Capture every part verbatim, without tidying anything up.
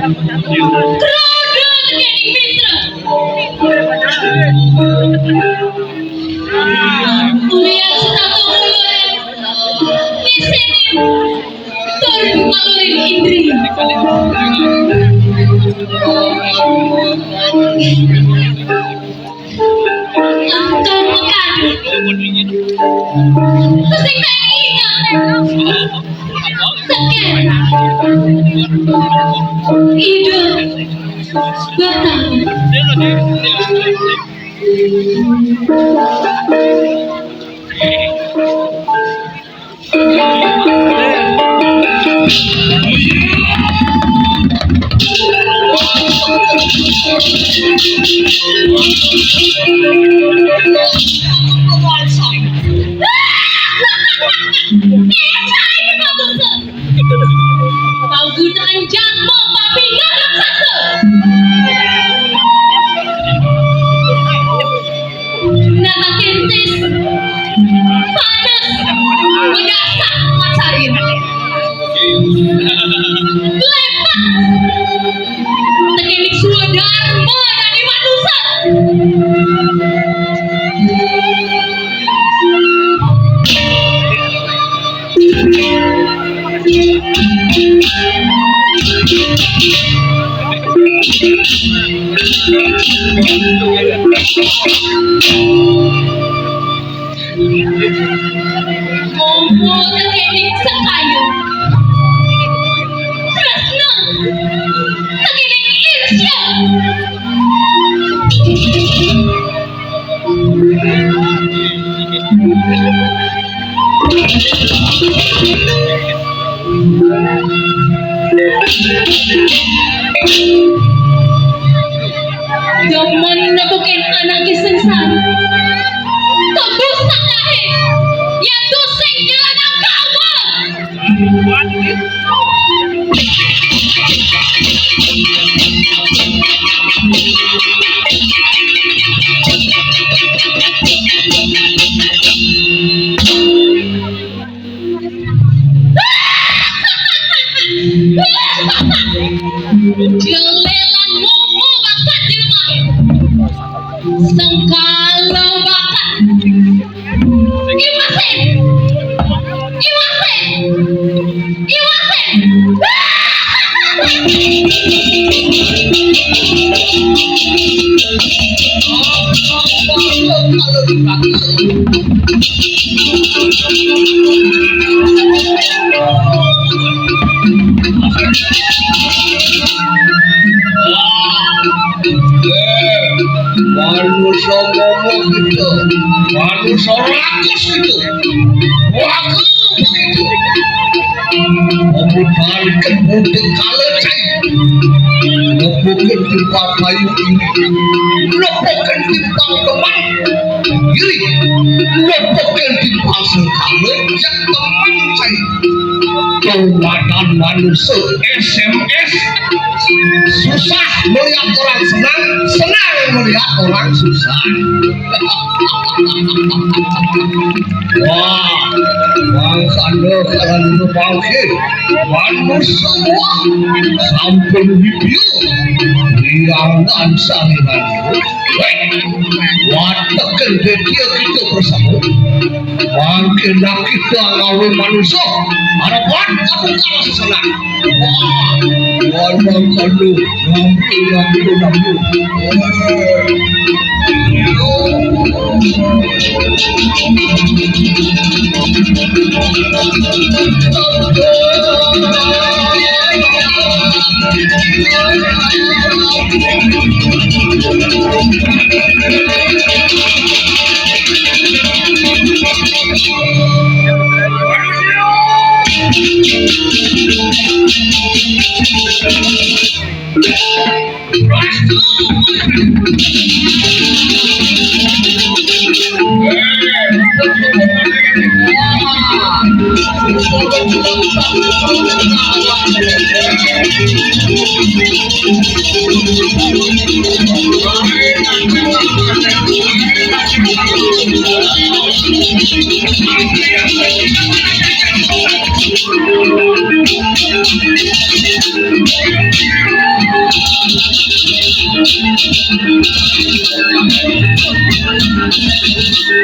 Krada tekening mitra. Ulian setata mulur. Ngisini tur maluring indri. Atur mekadu. Sing tak ingat. Sekian. Ida Batara. Panggunaan jatma papinga raksasa. Nata kintis panas megasak macarin. Lepat tekening swadarma dadi manusa. Ombo tekening sekayu. Tresna tekening irsya. Demen nepukin anak sengsara. Tebus takahe, yen tusing jalan agama. Jelelan momo bakat di rumah. Sengkala bakat. Iwase! Iwase! Iwase! Manusa ngomong gitu, manusa rakus gitu. Waduh, begitu. Pemuda kebudek kala cai. Nepukin timpang kayu ini. Nepukin timpang teman. Iri. Nepukin timpang sengkala. Yang teman cai. Kekuatan manusia S M S. Susah melihat orang senang, senang melihat orang susah. Wah, mangkana kalan bangkit. Manusia sampun dipiu. Liangan sariran. Weh, watekin dia kita bersama. Mangke dah kita ngawe manusia. Harapan aku kalah sesenang. Wah, ngomong kalu, nampi, nampi, nampi.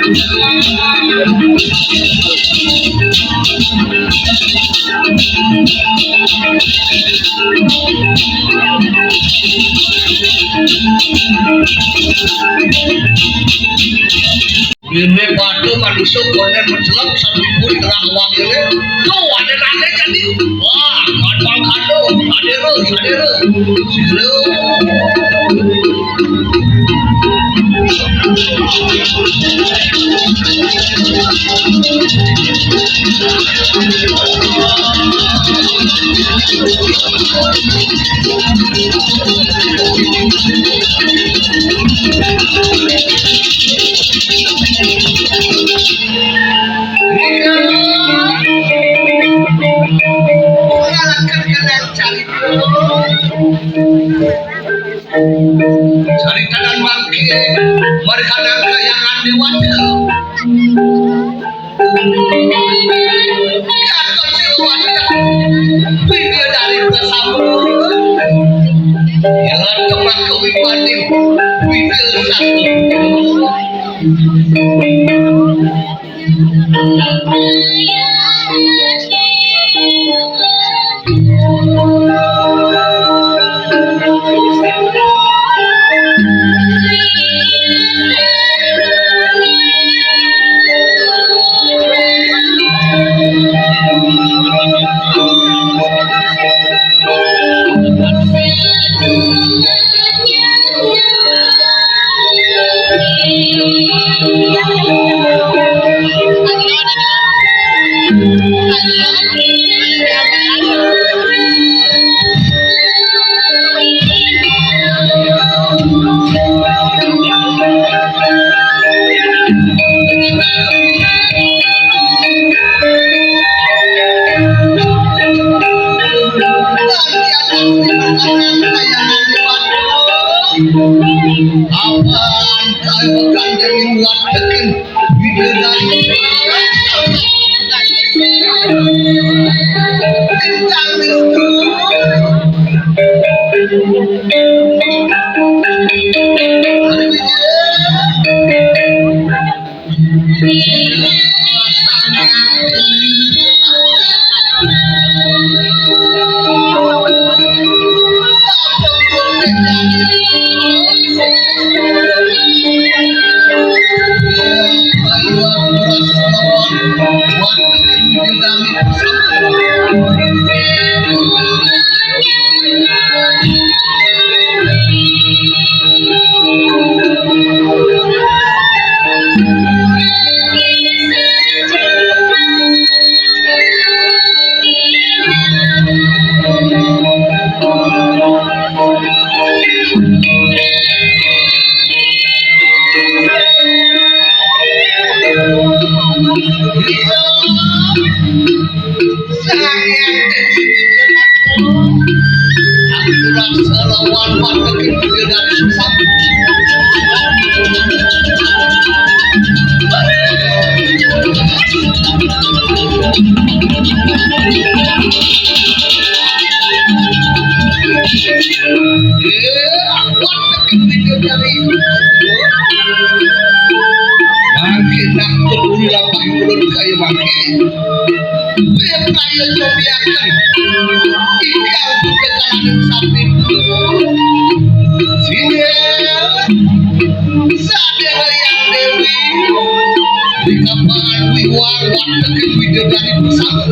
Ini batu manusia konen mencelok sambil pun tengah wang ini. Tuh, ada nanya jadi. Wah, kadang kado, ada terus, ada terus. Carita dan bangkit, mereka dan kayangan dewata. Gatot Silawati, bidadari bersama. Jalan tembak ke Wibaning, Widya Sastra. Apaan kayu gandeng watekin bidadari? Tangis. Mangke nak peduli lapah mulut kaya mangke. Prayo cobiaken. Ingkang punika kalaning sapi. Singgih. Sadaya Hyang Dewi. Dikapangan wiwar watekin widadari pusaka.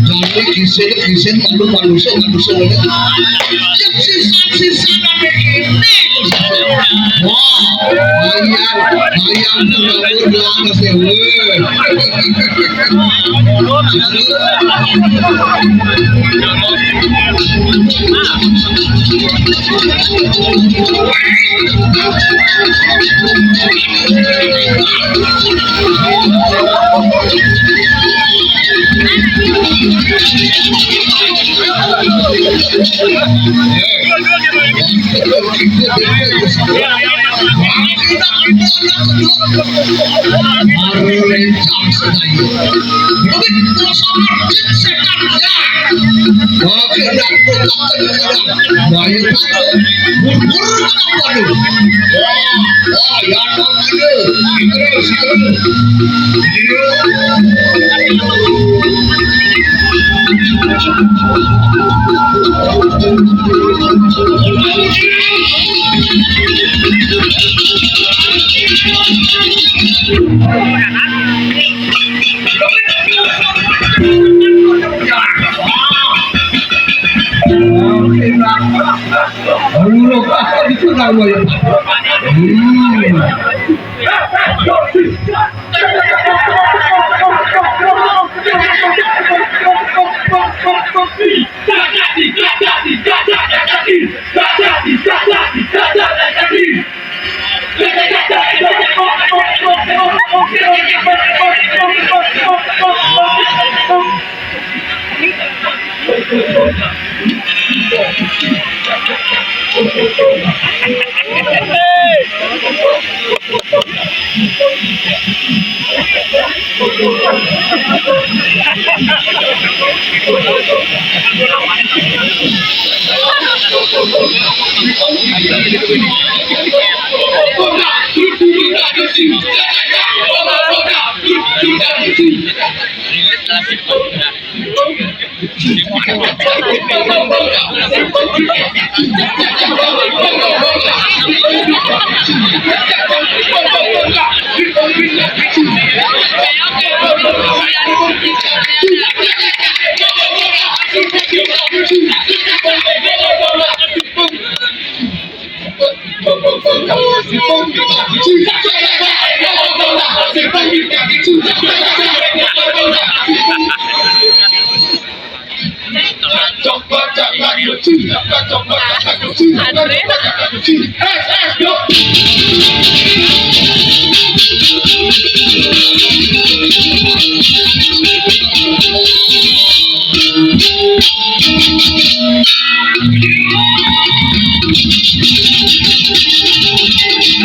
Jadi kisah-kisah malu manusia manusia. Yang sisa-sisa nanti ini. Wah, ayam, ayam tuh nggak ada sih.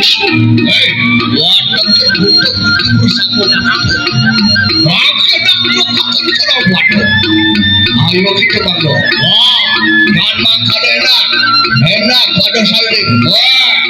Hei, waduh, butuh, butuh, bersama. Maka dak butuh, butuh, butuh, butuh. Ayo kita bantu. Wah, dan makan enak. Enak pada saya. Wah.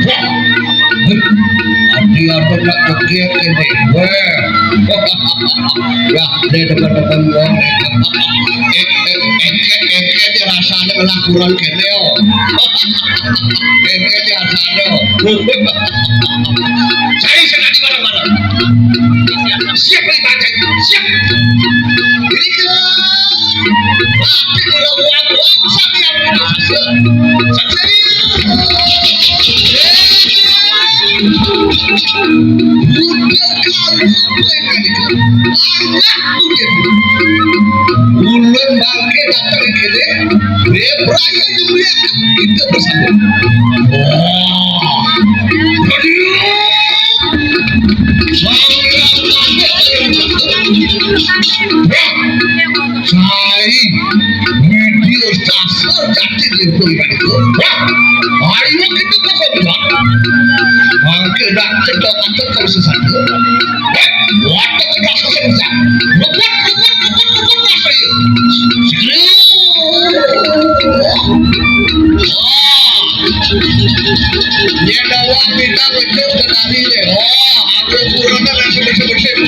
Wah, adi ada nak kegiat ini. Wah. Wah, dia depan-depan wong. Ek-, ek-, ek-, ek-, dia rasanya malah kurang kene, oh. Ek-, dia rasanya, oh. Saya sudah di mana-mana. Siap, Pak Bajai. Siap. Ini ke. Tapi kalau uang, uang, saya yang. Saya. Budak kamu apa ini? Anak budak. Ulun bangke datang kene, dia berani dimuliakan kita bersama. Wah. Aduh. Wah. Sai, video sasar jadi dia tu ikan itu. Wah, ayo kita buka buka. Bangke dah cetok cetok sesat. Wah, waduh, kita sesat. Rebut, rebut, rebut, rebut, rebut, rebut. Wah. Dia dah wang kita betul ke tadi deh. Wah, aku kurang kan bersih-bersih.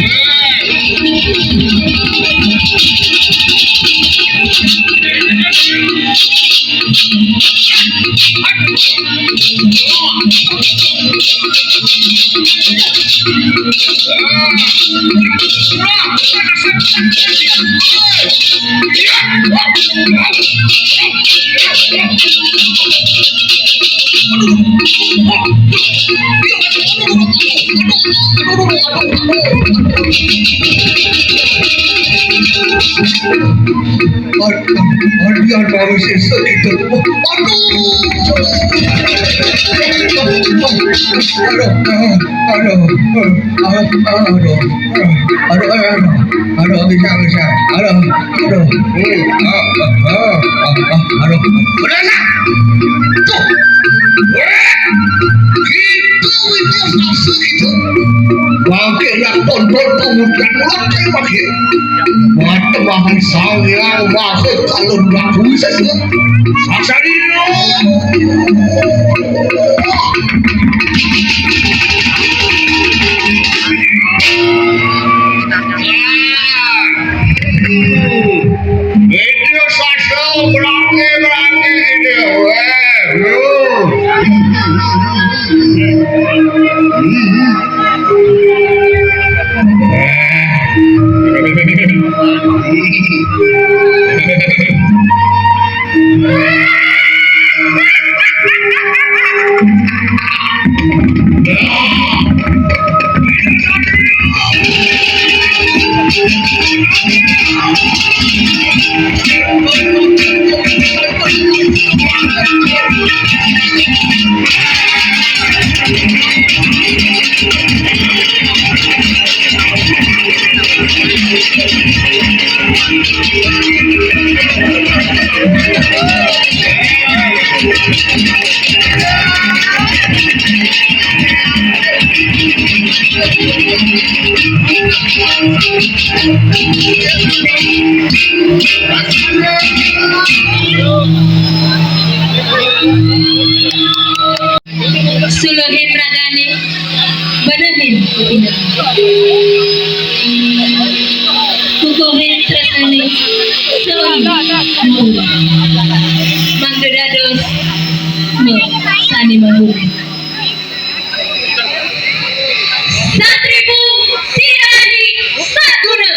Aduh, aduh, aduh, sesek itu. Aduh. Aduh, aduh, aduh, aduh, aduh, aduh, aduh, aduh, aduh, bisa, bisa. Aduh, aduh. Hmm, ah, ah, ah, ah, ah, aduh. Udah, Nak. Tuh. Weh. Gitu, itu saksi gitu. Bangke nak tonton pemuda mulai pakai. Mata mahal sang yang mahal kalau laku saja. Saksarino. Video sastra berani-berani ini. Weh, lu. Suluhin ragané, benehin kupingé. Kukuhin tresnané, suluhin ampura. Mangda dados, mangda sané manggunan. Satripu Sirahadi Saguna.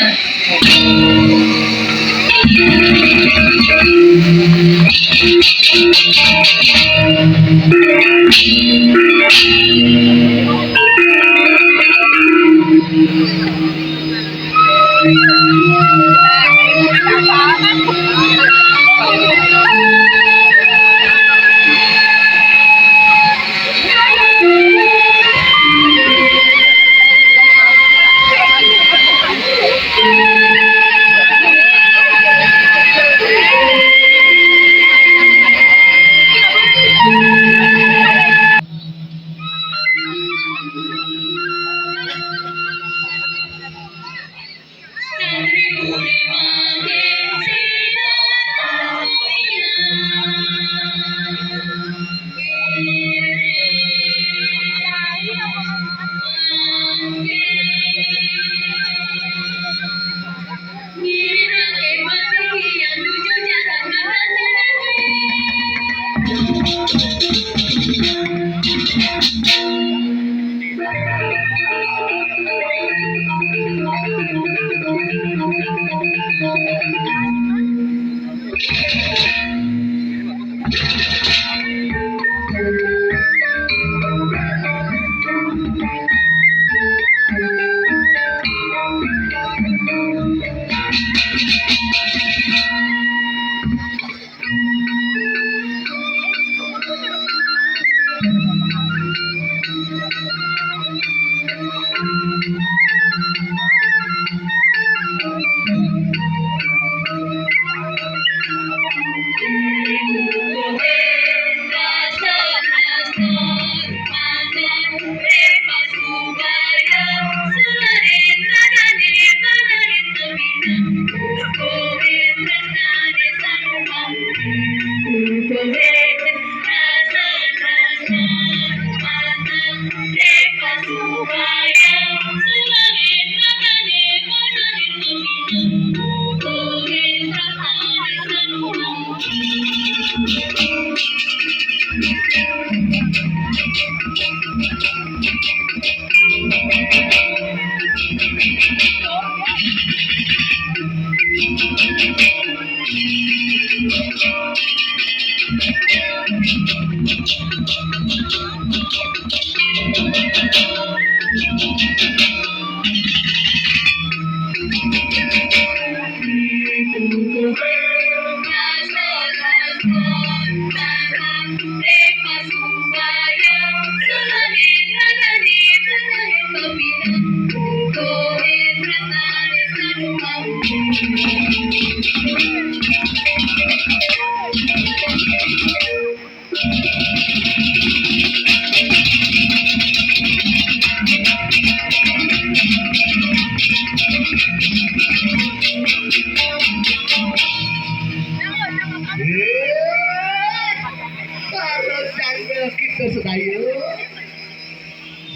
Para tanggal kita sedaya.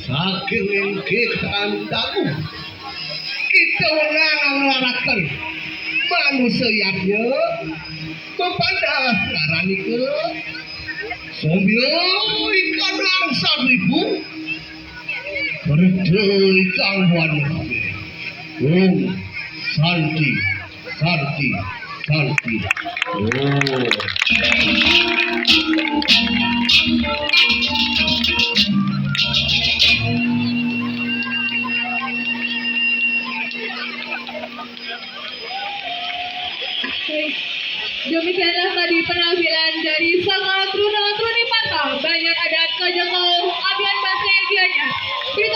Saking inggih kandaku, kita wenang nglaraken manusa yadnya, mapandas ngaran nika. Sombya ikan langsan ibu, berda ikan wanita. Om Santi, Santi, Santi. Oh. Demikianlah tadi penampilan dari Saka Truna Truni Pata, Banjar Adat Kajengkol, Abian Basri Gianyar. Berita